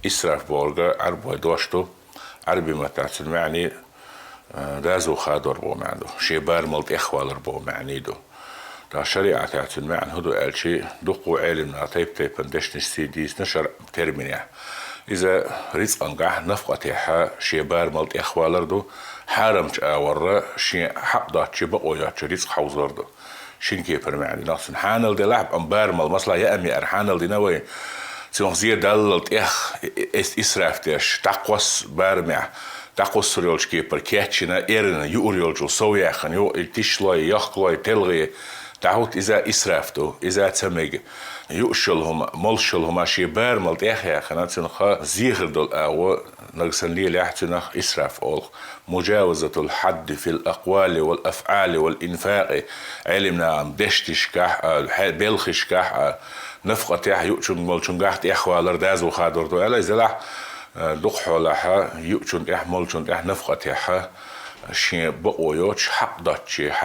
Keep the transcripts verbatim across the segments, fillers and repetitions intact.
Исраф бохург Ӏарбой дош ду. Ӏарбий маттахь цуьнан маьӀна, э, дозал хадор боху маьӀна ду. Шен барамал тӀехвалар боху маьӀна ду. Ткъа шариӀатехь цуьнан маьӀна хӀун ду аьлча, дуккха Ӏелам наха тайп-тайпана дешнаш сий дийцина шарӀан терминехь. Иза рицкъангахь, нафакъатехь шен барамал тӀехвалар ду, хьарамчу агӀорра шен хьакъ доцчу, бакъо йоцчу рицкъ хьовзор ду. Шина кепара маьӀна ду нах цуьнан. Хьанал делахь, амма барамал, масала, яа-маьара хьанал дина вай, цунах зе даллал тӀех, э, э, исраф деш, дӀакхосса барамехь, дӀакхуссур йолчу кепара кечйина, эрна, юур йолчул сов яьккхина, юха и тишлой, йохкалой, телгӀий, дӀахӀутту, иза исраф ду, иза ца мега. Юуш йолу хӀума, молуш йолу хӀума шен барамал тӀех яьккхина, цунах зе хир долу агӀо, нагахь санна лелахь, цунах исраф олу. Муджавазатул хьадди фил акъвали вал афӀали вал инфакъи. Ӏелам наха дешнашкахь а, хье-, белхашкахь а, нафакъатехь, юучунна молчунгахь тӀехвалар дозал хадор ду аьлла, иза делахь, э, дукха хьолахь, юучунна тӀехь, молчунна тӀехь, нафакъатехь, шен бакъо йоцуш, хьакъ доцчехь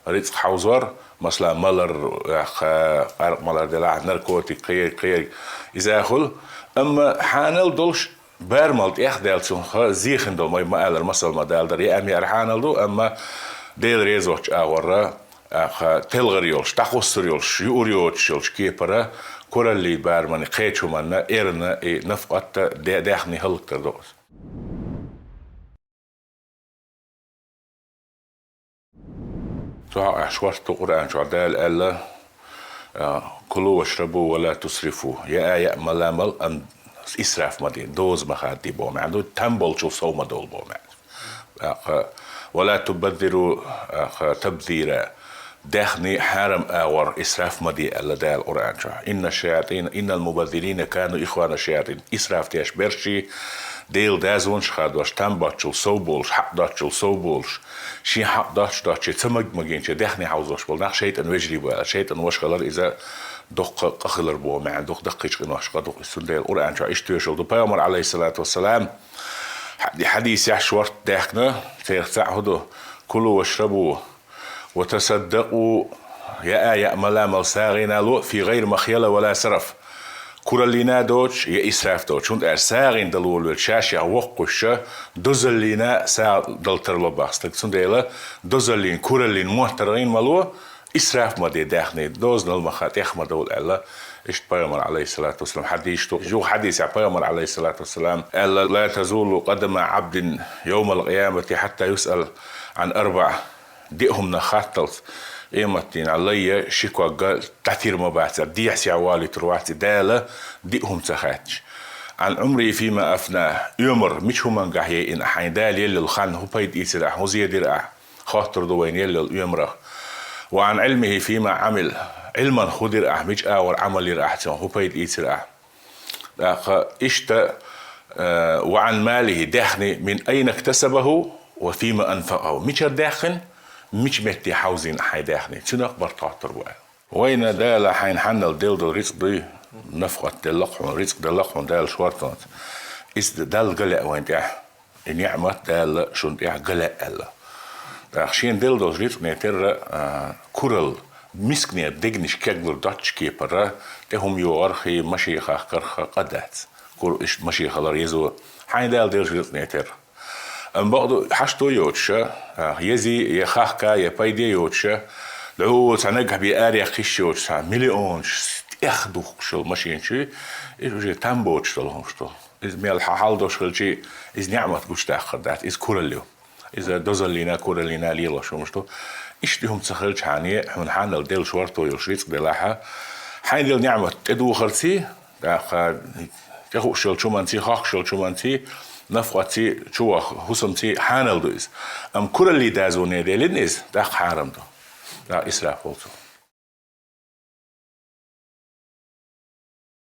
рицкъ хьовзор, масала, малар, яха, къаркъа малар делахь, наркотик, кхерг, кхерг, иза хуьлу. Амма хьанал долуш, барамал тӀех даьлла цунах зе хин долу, ма-, ма-аллара, масала ма-даллара, яа-маьара хьанал ду, амма Делан резачу агӀорра, аха, телгӀар йолуш, дӀакхуссур йолуш, юур йоцуш йолчу кепара, кураллин бараман кхечу хӀуманна, эрна и нафакъат де-, даьхни хӀаллактар ду иза. Цу хьокъехь шортта Къуръан чохь Дала аьлла: «Кулу вашрабу ва ла тусрифу». Яа, яа, мала, мала, амма исраф ма де, доза ма хадде боху маьӀна ду, там болчул сов ма довла боху маьӀна ду. ТӀаккха: «Ва ла тубаззиру», тӀаккха, «табзира». Даьхни хьарам агӀор исраф ма де аьлла Дала Къуръан чохь. «Инна шаятина, иннал мубаззирина кану ихвана шаятин». Исраф деш берш, Делан дозанаш хадош, там боцчул сов болуш, хьакъ доцчул сов болуш, шен хьакъ доцчу доцчу ца маг-, магийначу даьхни хьовзош болу нах шайтӀан вежарий бу аьлла, шайтӀан ваша хилар иза доккха къа хилар боху маьӀна ду-кх, даккхийчу къиношкахь къа ду-кх иза. Цундела Къуръан чохь иштта тоьшалла ду. Пайхамар, Ӏалайхиссалату вассалам, хьади-, хьадисехь шортта даьхкина, царах цхьаъ хӀун ду: «Кулу вашрабу ва тасаддакъу», яа, яа, мала, мала, сагӀина ло, «фи гӀайри махъяла ва ла сараф». Кураллина доцуш, я исраф доцуш. ХӀунда аьлча сагӀина дала волавелча, ша-шех воккхуш, дозаллина сагӀа дала тарло боху стаг. Цундела дозаллин, кураллин мотт таргӀина ма ло, исраф ма де даьхни, дозанал ма ха, тӀех ма довла аьлла. Иштта Пайхамар, Ӏалайхиссалату вассалам, хьадис ду. Юха хьадисехь Пайхамар, Ӏалайхиссалату вассалам, аьлла: «Ла тазулу къадама Ӏабдин йовмал къиямати хьатта юсъала Ӏан арбаӀ». Диъ хӀуманах хатталц, къематдийнахь лай я ши ког дӀатир ма бац, дехьа-сехьа валийтур вац и Дала, диъ хӀума ца хаьттича. «Ӏан Ӏумрихи фима афна», оьмар мича хӀумангахь яйина, хьайн Дала елла йолу хан хӀун пайда ийцира ахь, хӀун зе дира ахь, хоттур ду вайна елла йолу оьмарах. «Ва Ӏан Ӏилмихи фима Ӏамил», Ӏилманах хӀун дира ахь, мича агӀор Ӏамал йира ахь, цунах хӀун пайда ийцира ахь. ТӀаккха иштта, э, «ва Ӏан малихи», даьхни, «мин айна иктасабаху ва фима анфакъаху». Мичара даьхкина, мича метте хьовзийна хьайн даьхни, цунах барт хоттур бу аьлла. Вайна Дала хьайна хьанал делла долу рицкъ дуй, нафакъат делла-кх хьуна, рицкъ делла-кх хьуна Дала шортта. Иза Далла ган лаьа вайна тӀехь. И ниӀмат Дала шуна тӀехь ган лаьа аьлла. ТӀаккха шена делла долчу рицкъане терра, а, куралла, мисканера дегнаш кеглур доцчу кепара, тӀе хӀума йогӀарх, машен хахкарх къа дац. Кура иштта машен хилар еза хьайна Дала деллачу рицкъане терра. Амма бакъду, хьашто йоцуш, а, езий, я хахка, я пайде йоцуш, лу цхьа нагахь бен арехь хиш йоцуш, цхьа миллионаш тӀех духкуш йолу машенаш, иза уже там боцуш долу хӀумаш ду. Иза мел хьан хьал долуш хилча, иза ниӀмат гучудаккхар дац, иза куралла ю. Иза дозаллина, кураллина лелош хӀумаш ду. Иштта и хӀума ца хилчхьана, хьуна хьанал делла шортта йолуш рицкъ делахь, хьайна делла ниӀмат тӀедухарций, тӀаккха тӀехууш йолчу хӀуманций, хохкуш йолчу хӀуманций, нафакъатций, чувахар хӀусамций хьанал ду иза. Амма кураллин дозане деллина иза, тӀаккха хьарам ду. ТӀаккха исраф волу цо.